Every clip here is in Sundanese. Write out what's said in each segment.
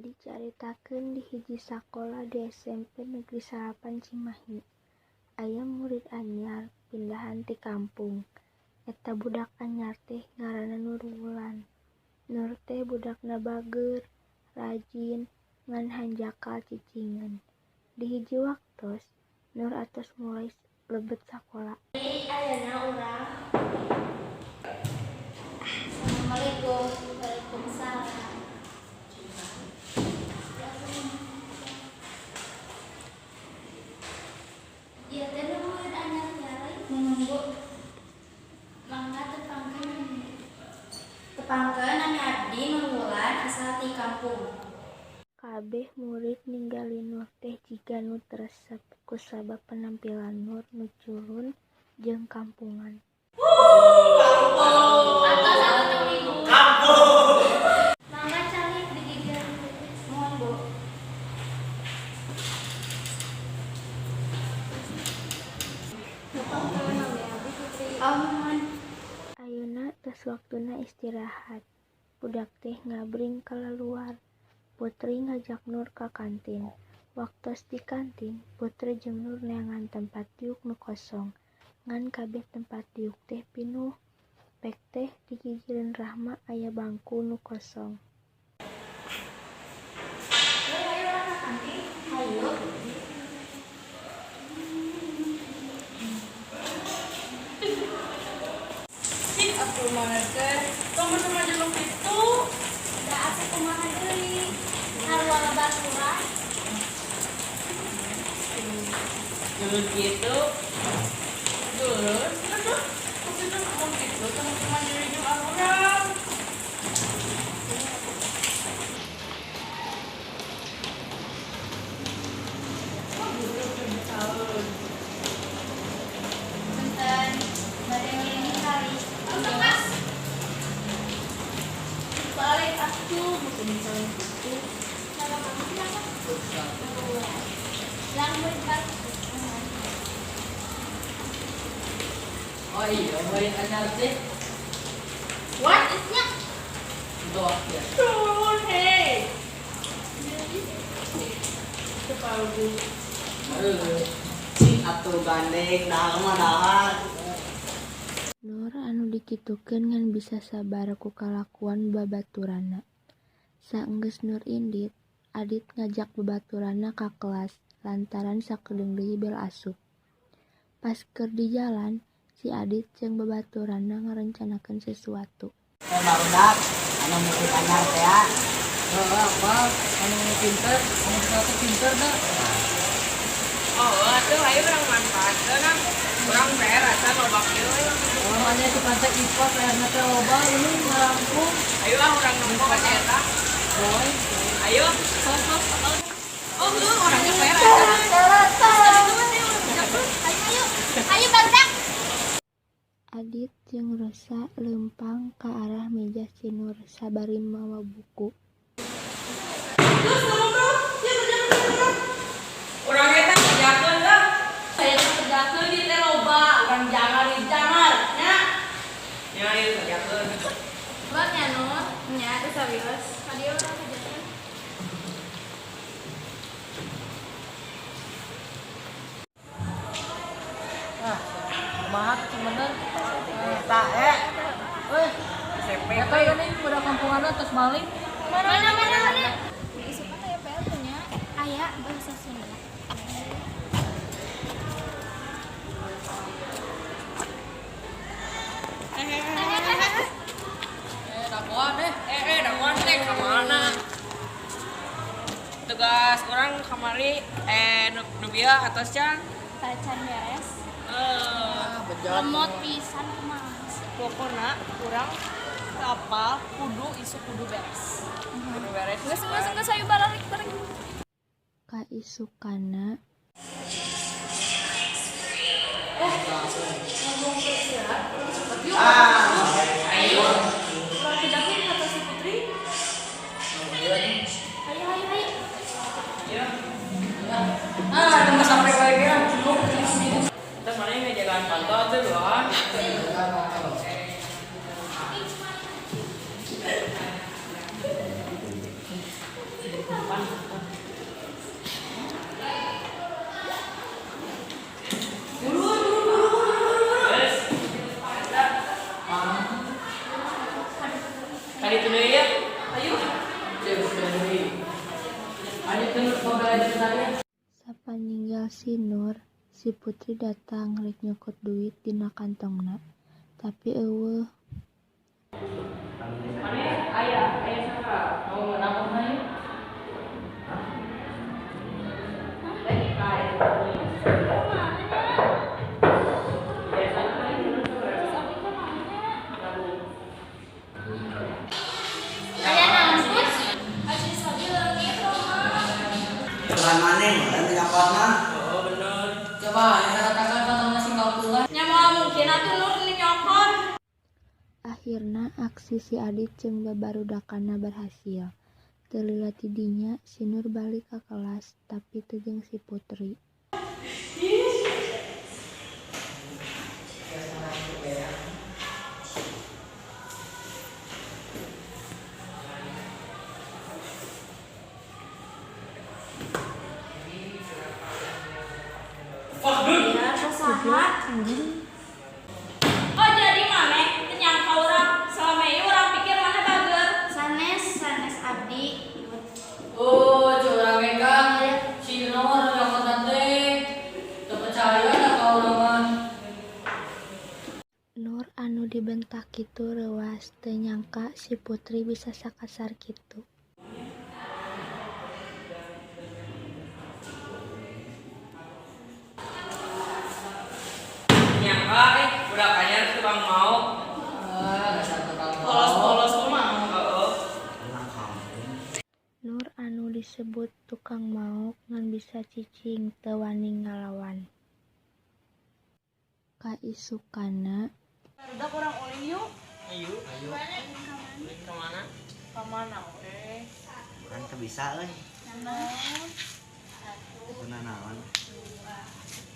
Dicaritakeun di hiji sakola di SMP Negeri 9 Cimahi, aya murid anyar pindahan ti kampung. Eta budak anyar teh ngaranna Nur Wulan. Nur teh budakna bageur, rajin, ngan hanjakal cicingeun. Di hiji waktos, Nur atos mulai lebet sakola. Ayeuna urang. Assalamualaikum. Waalaikumsalam. Ieu teh nu murid anyar nyari. Menunggu. Mangga tepangkeun. Tepangkeun, nami abdi Nur Wulan, asal ti kampung. Kabeh murid ningali Nur teh jiga nu teu resep kusabab penampilan Nur nu culun jeung kampungan. Atos atuh minggu. Mangga calik di gigireun. Muhun, Bu. Tepangkeun, nami abdi Putri. Oh, muhun. Ayeuna tos waktuna istirahat. Budak teh ngabring kaluar. Putri ngajak Nur ka kantin. Waktos di kantin, Putri jeung Nur neangan tempat diuk nu kosong. Ngan kabeh tempat diuk teh pinuh. Pek teh di gigireun Rahma aya bangku nu kosong. Ayo, ayo urang ka kantin. Hayu. Ih, atuh mana teh? Tong sama jelek kitu. Da atuh kumaha deui? Sarua babaturan. Dulur kitu. Dulur, aduh. Maksudnya ngomong gitu sama-sama jadi jeung urang. Oh, dulur teh misalun. Punten, bade ngiring kali. Balik atuh, bukan misalnya gitu. Nama kamu siapa? Yang murid baru. Oh iya, murid anyar teh. What? Nya. Doa ya. Turun, hey. Kepala. Aduh. Cing atuh gandeng dahar mah dahar. Nur anu dikitukeun ngan bisa sabar ku kalakuan babaturanna. Saenggeus Nur indit, Adit ngajak babaturanna ka kelas lantaran sakedeung deui bel asup. Pas keur di jalan, si Adit jeung babaturanna ngarencanakeun sesuatu. Eh, barudak anu murid anyar teh ya. Heeh, apa? Anu pinter, anu teh pinter dah. Oh, atuh ayo urang manfaatkeun ah. Urang PR asa loba kieu we. Oh, mana itu pantai IPA PR-na teh loba lu ngarangkung. Ayo ah urang nempo ka si eta. Boy. Ayo, sok sok. Oh, lu orangnya PR asa. Ayo, ayo. Ayo, Bangdak. Adit jeung Rosa leumpang ka arah meja si Nur sabari mawa buku. Terus ngomong bro, ya kerja kerja kerja. Urang eta kerjakeun lah. Saya teh kerjakeun di teh loba, urang jangan di jangan nya. Nya ayo kerjakeun. Buat nya Nur, nya teh sawios. Kadieu urang kerjakeun. Ah, kumaha tuh bener? Eta eh. Weh, SMP eta geuning budak kampunganna tos maling. Mana mana mana. Isukan aya PR teh nya. Aya bahasa Sunda. Eh, dagoan eh. Eh, dagoan teh ka mana? Tugas urang kamari nu bieu atos can. Tacan beres. Eh, Ah, bejat. Lemot pisan kumaha sih. Pokona urang apal kudu isuk kudu beres. Kudu beres. Geus geus geus ayo balik balik. Kaisukanna, Ngomong ke istirahat, cepet yuk. Ayo. Urang kerjakeun kata si Putri. Ayo ayo ayo. Ya. Ah, tunggu sampai bae ge. Terus mana yang ngejagaan pantau tuh doang. Yes. Tadi itu deui ya. Ayo. Cek deui. Adi teu pembelajaran saya. Sapaninggal si Nur, si Putri datang rek nyokot duit dina kantongna, tapi euweuh. Mana aya aya saha? Mau nabung ayo. Baik, baik. Aya naon, Put? Aci sabi leungit mah. Bukan maneh, kan nyokot mah. Oh, bener. Coba yang katakan kantongna si kampungan. Nya moal mungkin atuh Nur nu nyokot. Akhirna aksi si Adit jeung babarudakanna berhasil. Teu lila ti dinya si Nur balik ka kelas tapi teu jeung si Putri. Wah, Dun. Ya, saha? Oh, jadi maneh teu nyangka urang selama ieu urang pikir maneh bager. Sanes, sanes abdi. Oh, curang kan. Si Nur nyokot teh. Teu percaya da ka urang mah. Nur anu dibentak kitu reuwas, teu nyangka si Putri bisa sakasar kitu. Nyangka budak anyar tukang maok. Ah, dasar tukang maok. Polos-polos kumaha heeh. Orang kampung. Nur anu disebut tukang maok ngan bisa cicing teu wani ngalawan. Kaisukanna Barudak urang ulin yuk. Ayo. Ayo. Ulin ka mana? Ka mana we? Urang teu bisa euy. Guna naon?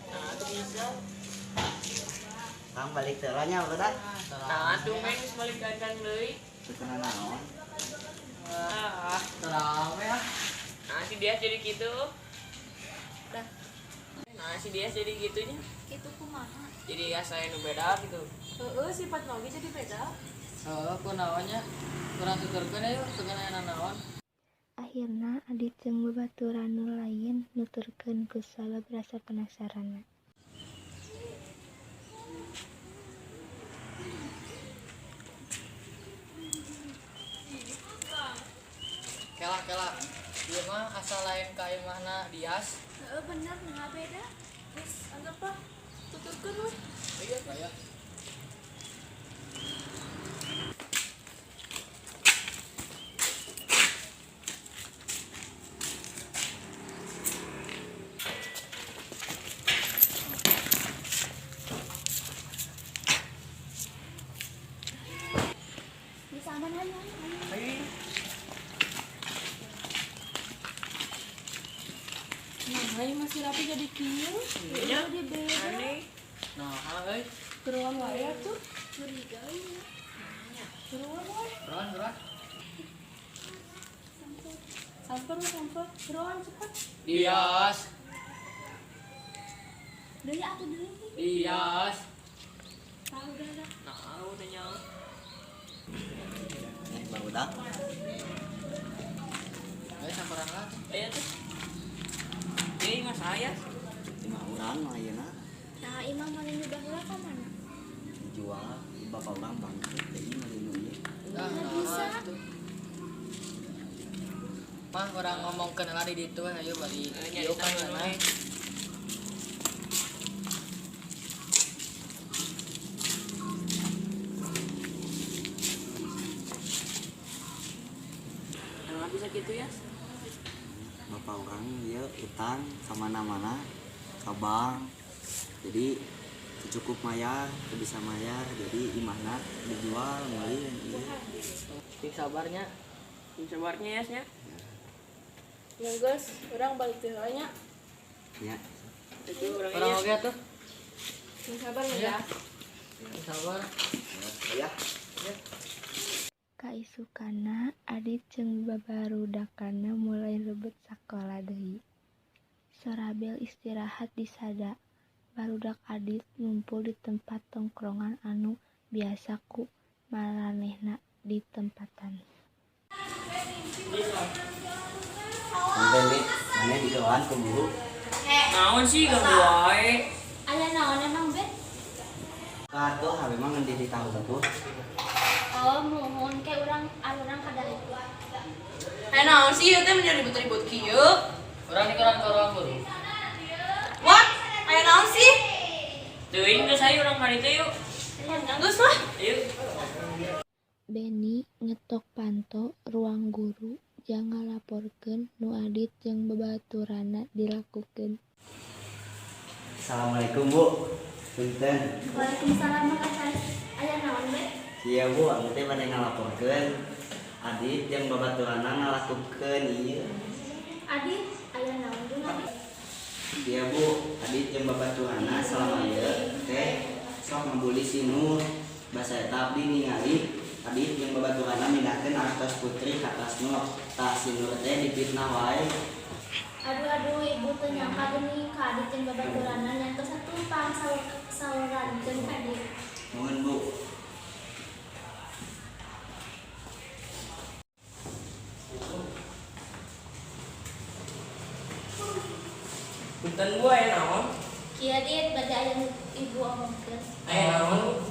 Nah, tuh bisa. Kang balik teh lah nya barudak. Nah, tuh main geus balik gandang deui. Teu kena naon. Ah, Terame ah. nah si dia jadi gitu. Dah. Nah, si dia jadi gitunya. Kitu kumaha? Jadi asa nu beda gitu. Heeh, sifat oge jadi beda. Heeh, kunaon nya? Kurang tuturkeun ayo, teu aya naon. Akhirna Adit jeung babaturan nu lain nuturkeun ku sabab rasa penasaranna. Kela kela. Ieu mah asa lain ka imahna Dias. Heeh, bener nah beda. Geus anggap lah tuturkeun we. Iya, aya. Bisa aman ayo. Ayo. Nah, ieu masih rapi jadi kieu. Iya. Jadi beda. Aneh. Nah, euy. Geruan wae atuh. Curiga ieu. Geruan wae. Buruan, buruan. Samper we samper. Geruan cepet. Dias. Deui atuh deui. Dias. Tahu udah. Nah, udah nyawa. Barudak. Ayo samperan lah. Ayo tuh. Ini mah saya. Imah urang mah ayeuna Nah, imah mana nu baheula ka mana? dijual di bapak urang bangkrut deui mah nu ieu. Nah, Nggak bisa. tuh. Mah urang ngomongkeun lah di ditu we, ayo bari Nya ieu kan dulu nah. Nah, bisa gitu ya. Bapak urang ieu utang ka mana-mana ka bank. Jadi teu cukup mayar, teu bisa mayar, jadi imahna dijual meuli ieu. Sing sabarnya. Sing sabarnya ya, nya. Ya geus, urang balik teh heula nya. Nya. Itu urang Urang ieu. oge atuh. Sing sabar ya. Sing sabar. Ya. Kaisukanna Adit jeung babarudakna mulai lebet sakola deui. Sora bel istirahat disada. Barudak Adit ngumpul di tempat tongkrongan anu biasa ku maranehna ditempatan. Punten Dit, maneh digeroan ku guru? Naon sih ganggu wae. Aya naon emang Bet? Katuh abi mah ngeun di tahu tuh. Oh, muhun ke urang arurang ka ditu. Aya naon sih ieu teh menjadi ribut-ribut kieu? Urang digeroan ka ruang guru. What? Aya naon sih? Teuing geus hayu urang ka ditu yuk. Geus lah. Yuk. Beni ngetok panto ruang guru jang ngalaporkeun nu Adit jeung babaturanna dilakukeun. Assalamualaikum Bu. Punten. Waalaikumsalam Kak. Aya naon Bet? Iya Bu, abi teh bade ngalaporkeun Adit jeung babaturanna ngalakukeun ieu. Adit, aya naon jeung Adit? Iya Bu, Adit jeung babaturanna selama ieu teh sok ngabuli si Nur. Basa eta abdi ningali Adit jeung babaturanna mindahkeun artos Putri ka tas Nur. Tah si Nur teh dipitnah wae. Aduh aduh, ibu teu nyangka geuning ka Adit jeung babaturanna nyantos satumpang saurankeun ka Adit. Nuhun Bu. Punten Bu, aya naon? Kieu Dit, bade aya nu ibu omongkeun. Aya naon?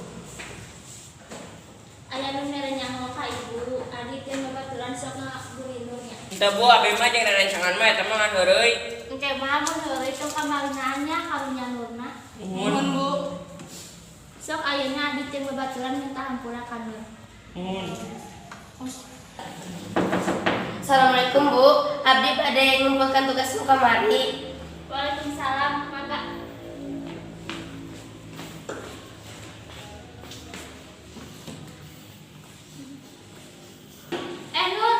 Aya nu mere nyaho ka ibu, Adit jeung babaturan sok ngabuli Nur nya. Henteu Bu, abi mah jeung rerencangan mah eta mah ngan heureuy. Engke mah mun heureuy tong kamalinaan nya karunya Nurna. Nuhun Bu. Sok ayeuna Adit jeung babaturan minta hampura ka Nur. Nuhun. Assalamualaikum Bu, abdi bade ngumpulkan tugas nu kamari. Waalaikumsalam, mangga. Eh Nur,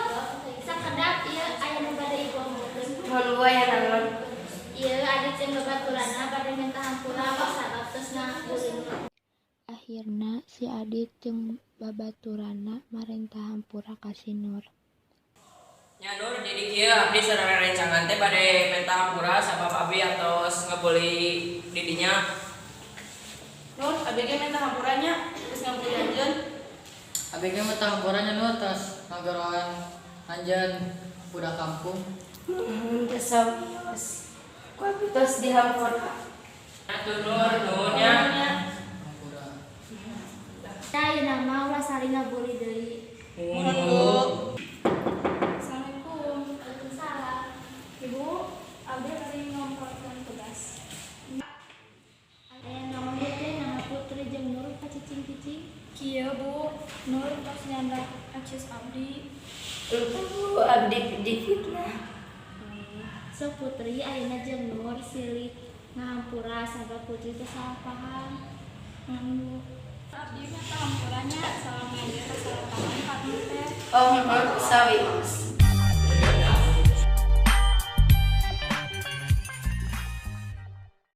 sakedap ieu aya nu bade ibu omongkeun. Mohon Bu aya naon? Ieu Adit jeung babaturanna bade minta hampura sabab tos ngabuli Nur. Akhirna si Adit jeung babaturanna marenta hampura ka si Nur. Nya Nur, jadi kieu abdi sareng rerencangan teh bade menta hampura sabab abdi atos ngabuli di dinya. Nur, abdi ge minta hampura nya geus ngabuli anjeun. Abdi ge menta hampura nya Nur tos ngageroan anjeun budak kampung. Nuhun teu sawios. Ku abdi tos dihampura. Atuh Nur, nuhun nya. Hampura. Nah, ayeuna mah ulah saling ngabuli deui. Nuhun Bu. Assalamualaikum. Waalaikumsalam. Ibu, abdi bade ngumpulkeun tugas. Aya naon ieu teh naha Putri jeung Nur kacicing-cicing? Kieu Bu, Nur tos nyandak acis abdi. Lupa Bu, abdi difitnah. Sok Putri ayeuna jeung Nur silih ngahampura sabab Putri teh salah paham. Nuhun Bu. Abdi minta hampura nya selama ieu salah paham ka Nur teh. Oh, mohon sawios.